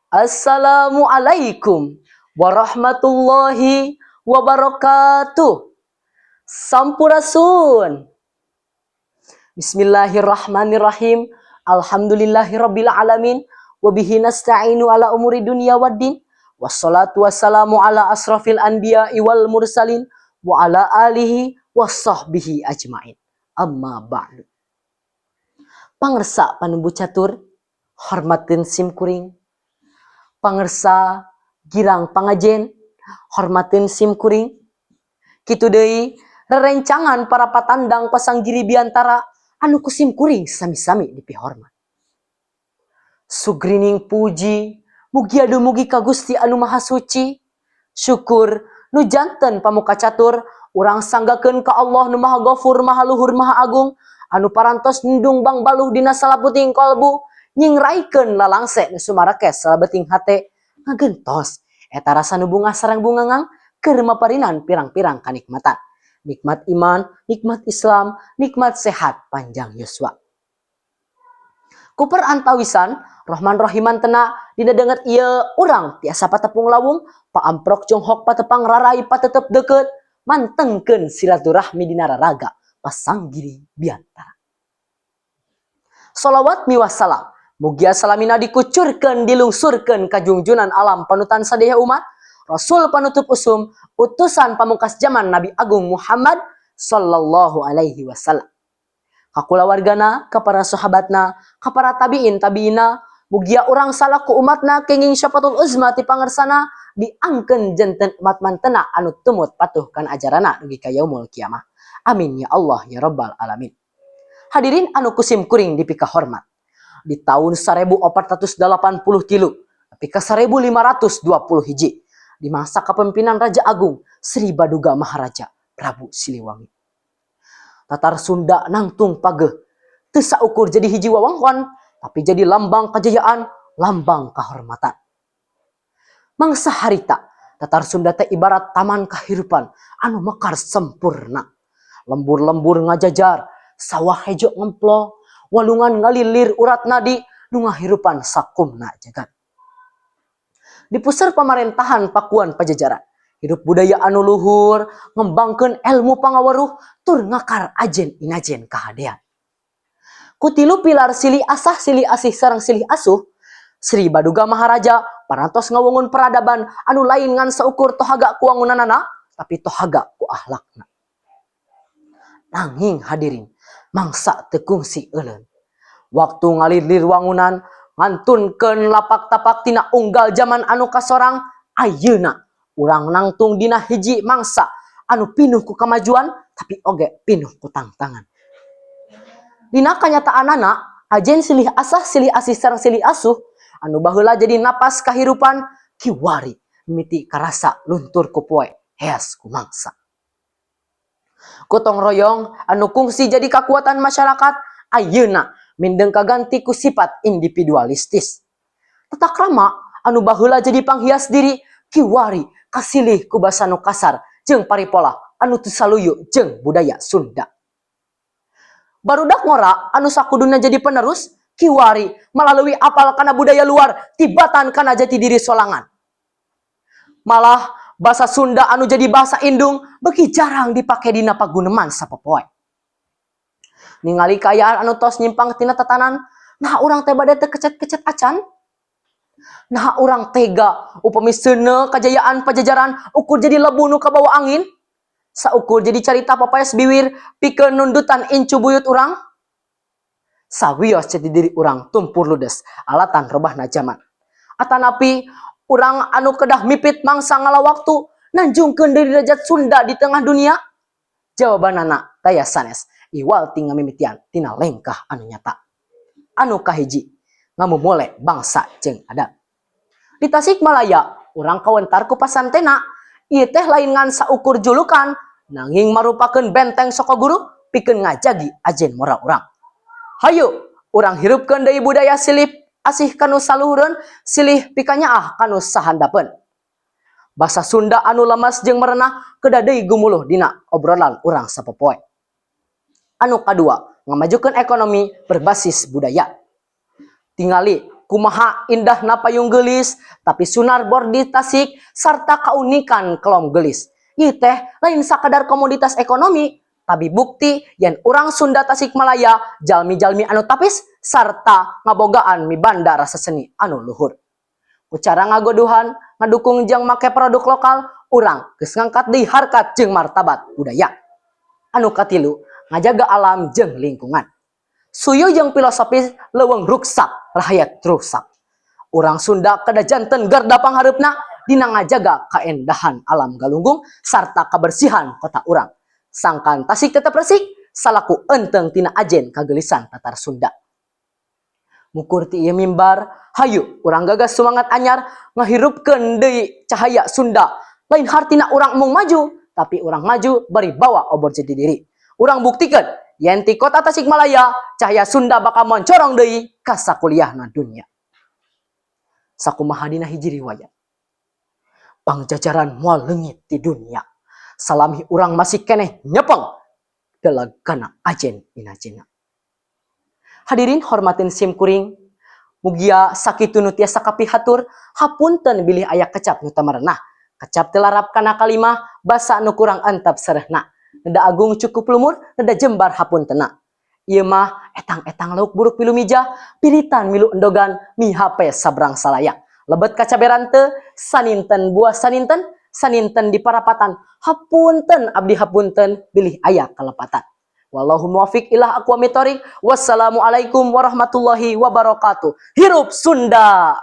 Assalamualaikum warahmatullahi wabarakatuh. Sampurasun. Bismillahirrahmanirrahim. Alhamdulillahirabbil alamin wabihi nasta'inu ala umuri dunya waddin. Wassalatu wassalamu ala asrafil anbiya'i wal mursalin wa ala alihi wasahbihi ajmain. Amma ba'du. Pangersa panumbu catur, hormatin sim kuring. Pangersa girang pangajen, hormatin sim kuring. Kitu deui rerencangan para patandang pasanggiri biantara anu ku sim kuring sami-sami dipihormat. Sugrining puji mugia dumugi ka Gusti anu Maha Suci. Syukur nu janten pamuka catur urang sanggakeun ka Allah nu Maha Gafur, Maha Luhur, Maha Agung, anu parantos nindung bangbaluh dina salabuting kolbu, nyingraikeun lalangse nu sumarekes salebeting hate, ngagentos eta rasa nu bungah sareng bungangang keur maparinan pirang-pirang kanikmatan, nikmat iman, nikmat Islam, nikmat sehat panjang yuswa. Ku perantawisan Rohman Rohiman tena dina danget ieu urang tiasa patepung lawung, paamprok jonghok, patepang rarai, patetep deket, mantengkeun silaturahmi dina raraga pasanggiri biantara. Solawat miwah salam mugia salamina dikucurkeun, dilungsurkeun ka junjunan alam, panutan sadaya umat, Rasul panutup usum, utusan pamungkas zaman, Nabi Agung Muhammad sallallahu alaihi wasallam, ka kulawargana, ka para sahabatna, ka para tabiin tabiina. Mugia urang salaku umatna kenging syafatul uzma ti pangersana diangkeun janten umat mantena anu tumut patuh kana ajarana dugi ka yaumul kiamah. Amin ya Allah ya rabbal alamin. Hadirin anu ku sim kuring dipika hormat. Di tahun 1483 nepi ka 1521, di masa kepemimpinan Raja Agung Sri Baduga Maharaja Prabu Siliwangi, Tatar Sunda nangtung pageh, teu saukur jadi hiji wewengkon, tapi jadi lambang kejayaan, lambang kehormatan. Mangsa harita Tatar Sunda teh ibarat taman kehidupan anu mekar sempurna. Lembur-lembur ngajajar, sawah hejo ngemplo, walungan ngalilir urat nadi nu ngahirupan sakumna jagat. Di pusat pemerintahan Pakuan Pajajaran, hidup budaya anu luhur, ngembangkeun ilmu pangaweruh, tur ngakar ajen inajen kahadean. Ku tilu pilar silih asah, silih asih, sareng silih asuh, Sri Baduga Maharaja parantos ngawangun peradaban anu lain ngan saukur tohaga ku wangunanana, tapi tohaga ku ahlakna. Nanging hadirin, mangsa teu kungsi euleun. Waktu ngalilir wangunan, ngantunkeun lapak tapak tina unggal jaman anu kasorang, ayeuna urang nangtung dina hiji mangsa anu pinuh ku kamajuan, tapi oge pinuh ku tangtangan. Dina kanyataanana, ajen silih asah, silih asih, sareng silih asuh anu baheula jadi napas kahirupan, kiwari mimiti karasa luntur ku poe, heas ku mangsa. Gotong royong anu kungsi jadi kekuatan masyarakat, ayeuna mindeng kaganti ku sifat individualistis. Tata krama anu baheula jadi panghias diri, kiwari kasilih ku basa nu kasar jeung paripola anu teu saluyu jeung budaya Sunda. Barudak ngora anu sakuduna jadi penerus, kiwari melalui apal kana budaya luar tibatan kana jati diri solangan. Malah bahasa Sunda anu jadi bahasa indung beuki jarang dipake dina paguneman sapopoe. Ningali kaayaan anu tos nyimpang tina tatanan, nah urang teh bade teu kecet-kecet acan? Nah, urang tega upami seuneu kajayaan Pajajaran ukur jadi lebu nu kabawa angin? Saukur jadi carita papaes biwir pikeun nundutan incu buyut urang? Sawios jati diri urang tumpur ludes alatan robahna jaman. Atanapi urang anu kedah mipit mangsa ngala waktu nanjungkeun deui derajat Sunda di tengah dunia? Jawabanana taya sanes iwal ti ngamimitian tina lengkah anu nyata. Anu kahiji, ngamumule bangsa jeung adat. Di Tasikmalaya, urang kawentar ku pasantena. Ieu teh lain ngan saukur julukan, nanging marupakeun benteng soko guru pikeun ngajagi ajen moral urang. Hayu, urang hirupkeun deui budaya silih asih kanu saluhureun, silih pikanyaah kanu sahandapeun. Basa Sunda anu lemes jeung merenah kedah deui gumuluh dina obrolan urang sapopoe. Anu kadua, ngamajukeun ekonomi berbasis budaya. Tingali Kumaha indahna payung geulis, tapi sunarbor di Tasik sarta kaunikan kelom gelis. Ieu teh lain sakadar komoditas ekonomi, tapi bukti yen urang Sunda Tasikmalaya jalmi-jalmi anu tapis sarta ngabogaan mibanda rasa seni anu luhur. Ku cara ngagoduhan, ngadukung jeung make produk lokal, urang geus ngangkat deui harkat jeung martabat budaya. Anu katilu, ngajaga alam jeung lingkungan. Suyu jeung filosofis leuweung ruksak, rahayat rusak. Urang Sunda kedah janten garda panghareupna dina ngajaga kaendahan alam galunggung sarta kebersihan kota urang. Sangkan Tasik tetep resik, salaku enteng tina ajen kagelisan Tatar Sunda. Mukur ti ieu mimbar, hayu urang gagas semangat anyar ngahirupkeun deui cahaya Sunda. Lain hartina urang embung maju, tapi urang maju bari bawa obor jati diri. Urang buktikeun yen ti kota Tasikmalaya cahaya Sunda bakal moncorong deui ka sakuliahna dunya. Sakumaha dina hiji riwayat. Pangjajaran moal leungit di dunya. Salami urang masih keneh nyepeng galagana ajen inajena. Hadirin hormatin sim kuring, mugia sakitu nu tiasa kapihatur, hapunten bilih aya kecap nu teu merenah. Kecap teu larap kana kalimah, basa nu kurang antep serehna. Neda agung cukup lumur, neda jembar hapuntena. Ieu mah etang-etang lauk buruk milu mija, piritan milu endogan, mihape sabrang salaya. Lebet kacaberan teu, saninten buah saninten, saninten di parapatan. Hapunten abdi hapunten bilih aya kalepatan. Wallahu muwafiq ila aqwamit thoriq. Wassalamualaikum warahmatullahi wabarakatuh. Hirup Sunda.